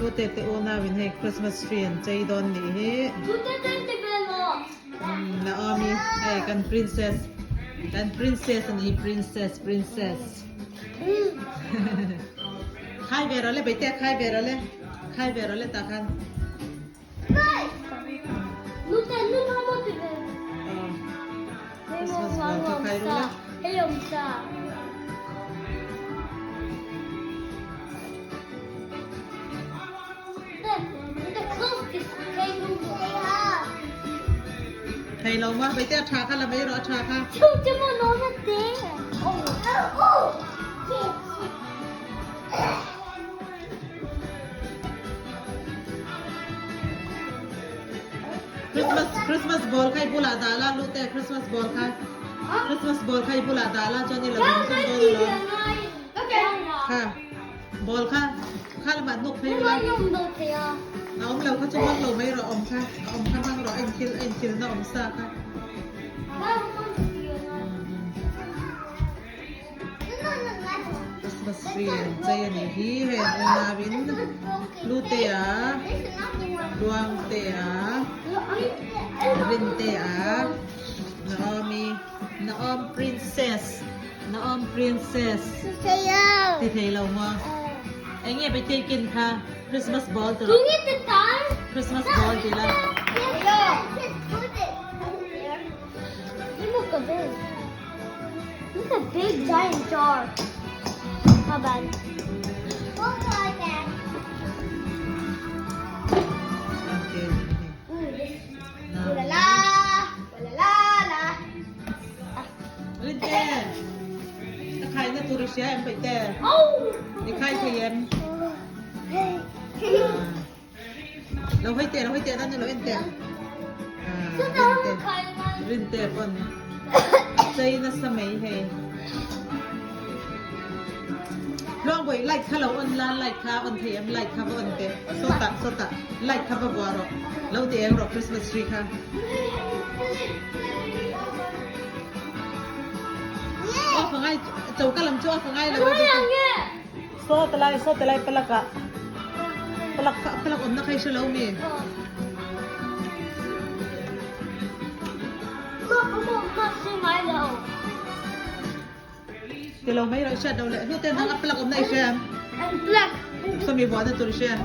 Tute te unau in hei Christmas tree an chei dawn nih hi. Naomi hei kan princess kan princess a ni princess princess. Khai ve rawh le Beite khai ve rawh le khai ve rawh le tah khan. Christmas ball kha khai ru la. Thei lo ma Beite a tha kha la mai rawh a tha kha. Christmas Christmas ball kha i bulah dah la lut e Christmas ball kha Christmas ball kha i bulah dah la chuan i la dawng tum dawn alawm kha ball kha kha lamah hnuk phei ula a awm lo kha chu hmang lo mai rawh awm kha a awm kha hmang rawh a inthil a inthilna awm sa kha. Christmas tree an chei a nih hi hei an unauin Hlutea Luangtea Rintea Naomi Naom Princess Naom Princess ti thei lo maw eng nge Pathian ken kha Christmas ball tur Christmas ball ti la. It's a big giant jar. My bad. Okay. Ooh, this. Ooh la la. Ooh la la la. Rinte. A khai na tur i hria em paihte? Oh! I khai thei em? Lo hawi teh, lo hawi teh, nan lo en teh. Rinte, rinte pawn chei nasa mai hei. Luangbawi light kha lo on la, light kha on thei em, light kha va on teh. Sawtah, sawtah, light kha va vuah rawh. Lo ti eng rawh Christmas tree kha. Off a ngai, choka lam chu off a ngai lo. Saw te lai saw te lai palak ah palak kha palak awmna kha i hre lo mi? Ti lo mai rawh i hriat lo leh hnute nang a palak awmna i hria em? Sawmi vuahna tur i hria em?